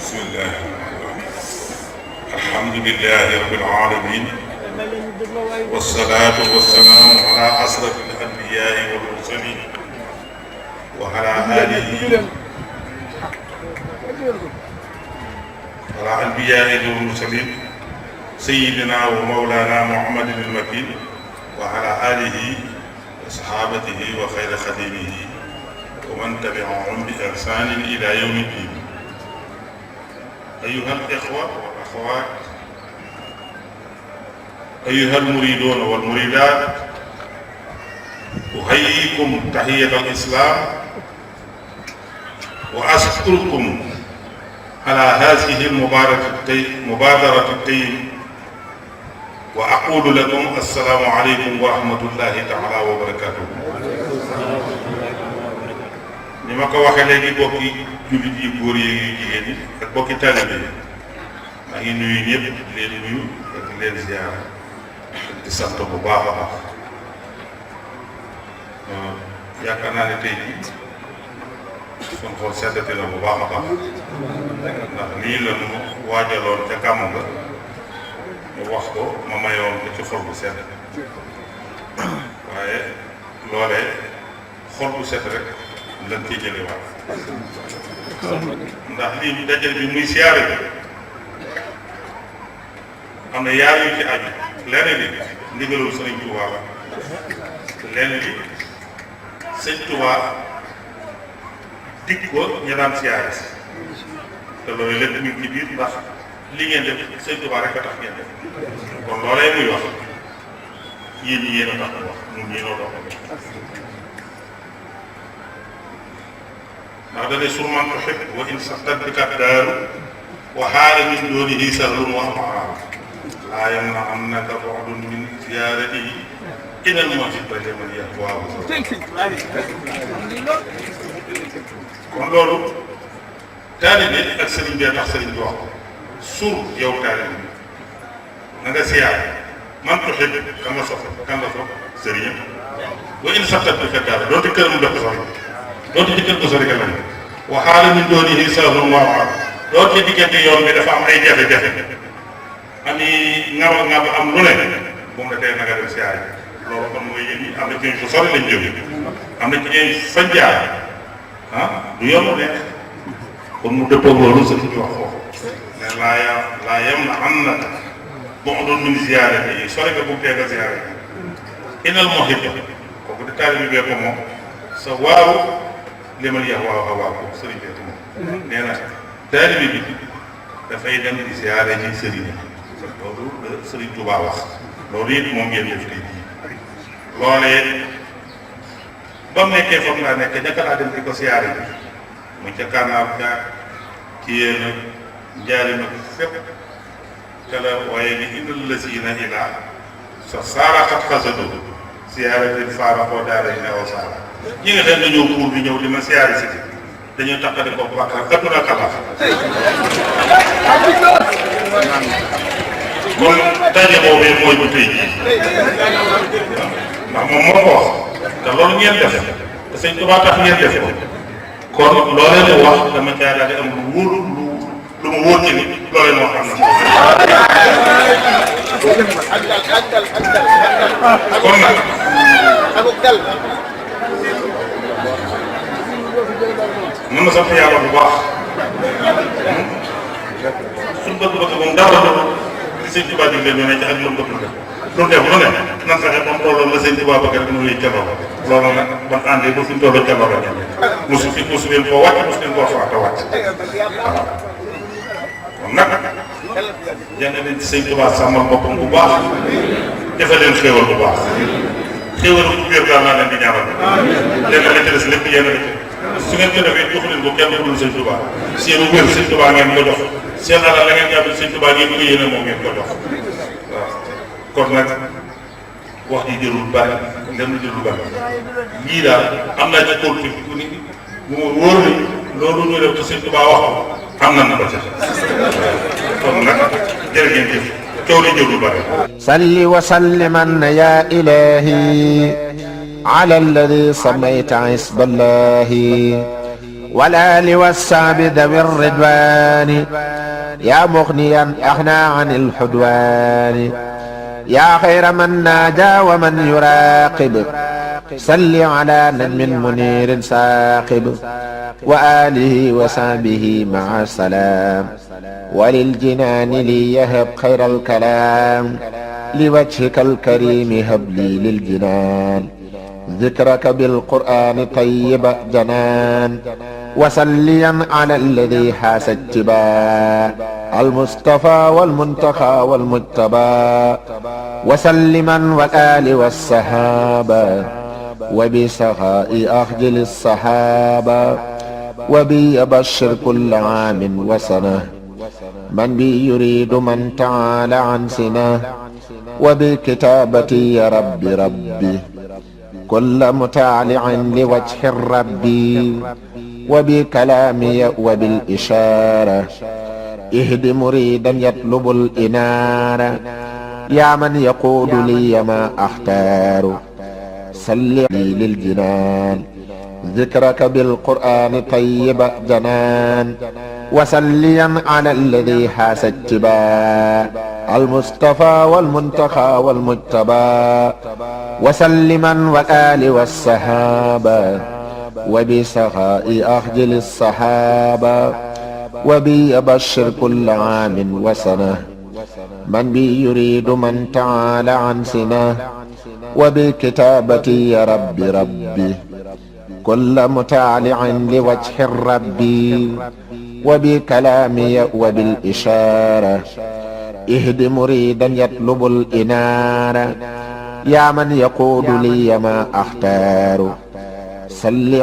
بسم الله الحمد لله رب العالمين والصلاة والسلام على أشرف الأنبياء والمرسلين وعلى آله والمرسلين سيدنا ومولانا محمد المكين وعلى آله وصحابته وخير خديمه ومن تبعهم بإحسان إلى يوم الدين. أيها الإخوة والأخوات، أيها المريدون والمريدات، أحييكم تحية الإسلام وأشكركم على هذه المبادرة الطيبة وأقول لكم السلام عليكم ورحمة الله تعالى وبركاته. ni ma ko waxee léegi bokki jullit yi góor yi jigéen yi ak bokki taalibe yi maa ngi nuyu ñëpp di leen nuyu ak di leen ziar di sant bu baax a baax. yaakaar naa ne tey jii suñ xool seddati na bu baax a baax ndax lii la ñu waajaloon ca gàmmu nga ñu wax ko ma mayoon ko ci xol bu sedd waaye loolee xol bu sedd rek lan ciy jëlee waat ndax lii dajal bi muy siyaare bi am na yaar yu ci aju. lenn li ndigalul sëriñ Tuubaa la lenn li sëñ Tuubaa dig ko ña daan siyaare si te loolu lépp ñu ngi ci biir ndax li ngeen def sëñ Tuubaa rek a tax ngeen def kon loolee muy wax yéen ñi yéen a tax mu wax ñun ñii noo dox ndax dane surman tuhib wa in saxtat bika daaru wa xaala min doonihi sahlun wa amaar laa yamna'annaka bu'dun min ziyaaratihi ilal muhibba liman yahwaahu. kon loolu taalibe ak sëriñ bi tax sëriñ bi wax ko sur yow taalibe na nga siyaar man tuhib kan la sopp sëriñam wa in saxtat bika daaru doonte këram def ko soxla dootu ci kër ko sori lañ waxaale min doonihi sahlun wa amaar dootu ci diggante yoon bi dafa am ay jafe-jafe am yi ngab am lu ne moom la tey na nga dem siyaare loolu kon mooy yéen ñi am na ci ñu fu sori lañ jóge am na ci ñuy fañ jaar du yomb nekk kon mu dëppoo loolu sëriñ bi wax foofu ne laa yamna'annaka bu'dun min ziyaarati yi sori nga bugg tee nga ziyaare innal muhibba kooku di taalibe bi bee ko moom sa waaw liman yahwaahu hawaahu sëriñ bi moom nee na taalibe bi dafay dem di ziyaare ci sëriñ loolu la sëriñ Tuubaa wax loolu it moom ngeen def tey jii loolee ba mu nekkee foog laa nekk ñaka laa dem di ko siyaare bi mu ca Kànnaar ga Kiyee nag Njaari nag fépp ca la waaye ni innal lazina ilaa sa saara xat xasado siyaare bi faara koo daara yi neew saara ñi nga xam ne dañoo pour di ñëw di ma siyaare si dañoo takkale ko bàkkaar adduna kalaaf kon daje boobee mooy bu tey jii ndax moom moo ko wax te loolu ngeen def te sëñ Tuubaa tax ngeen def ko kon loolee mu wax dama caa daal di am lu wóor lu mu wóor ci ni loolee moo xam na kon nag mën na sant yàlla bu baax suñ bëgg-bëgg moom dara li sëñ Tuubaa digle ñu ne ci ak lu bëgg la lu def lu ne nan fexe ba mu tolloo la sëñ Tuubaa bëgg rek nu lay caloo loolu nag ban àndee ba fi mu tolloo caloo rek mosu leen koo wàcc mosu leen koo faata wàcc waaw kon nag yal na leen ci sëñ Tuubaa sàmmal boppam bu baax defal leen xéewal bu baax xéewal bu wér daal naa leen di ñaanal leen la ci des lépp yéen a su ngeen ko defee jox leen ko kenn ku dul sëñ Tuubaa seen wér sëñ Tuubaa ngeen ko jox seen alal la ngeen jàppale sëñ Tuubaa ngeen ko yéene moom ngeen ko jox waaw kon nag wax ji jërul bari dem na jërul bari lii daal am naa ci kóol fi ku ni mu wóor ni loolu ñu def te sëñ Tuubaa wax ko am nañ ko ci kon nag jërë ngeen jëf coow li jërul bari salli wa salliman ya ilahi على الذي صليت حسب الله والآل والصحب ذوي الرضوان يا مغنيا أغنى عن الحدوان يا خير من ناجى ومن يراقب صل على نجم منير ساقب وآله وصحبه مع السلام وللجنان ليهب خير الكلام لوجهك الكريم هب لي للجنان ذكرك بالقرآن طيب جنان وصليا على الذي حاس اتباع المصطفى والمنتقى والمجتبى وسلما والآل والصحابة وبسخاء أخجل الصحابة وبي أبشر كل عام وسنة من بي يريد من تعالى عن سنة وبكتابتي يا ربي كل متعلع لوجه الرب وبكلامي وبالإشارة اهد مريدا يطلب الإنارة يا من يقول لي ما أختار سل لي للجنان ذكرك بالقرآن طيب جنان وسليا على الذي حاس اتباع المصطفى والمنتقى والمجتبى وسلما والآل والصحابة وبسخاء أخجل الصحابة وبي أبشر كل عام وسنة من بي يريد من تعالى عن سنة وبكتابتي يا ربي كل متعلع لوجه الرب وبكلامي وبالإشارة اهد مريدا يطلب الإنارة يا من يقول لي ما أختار صل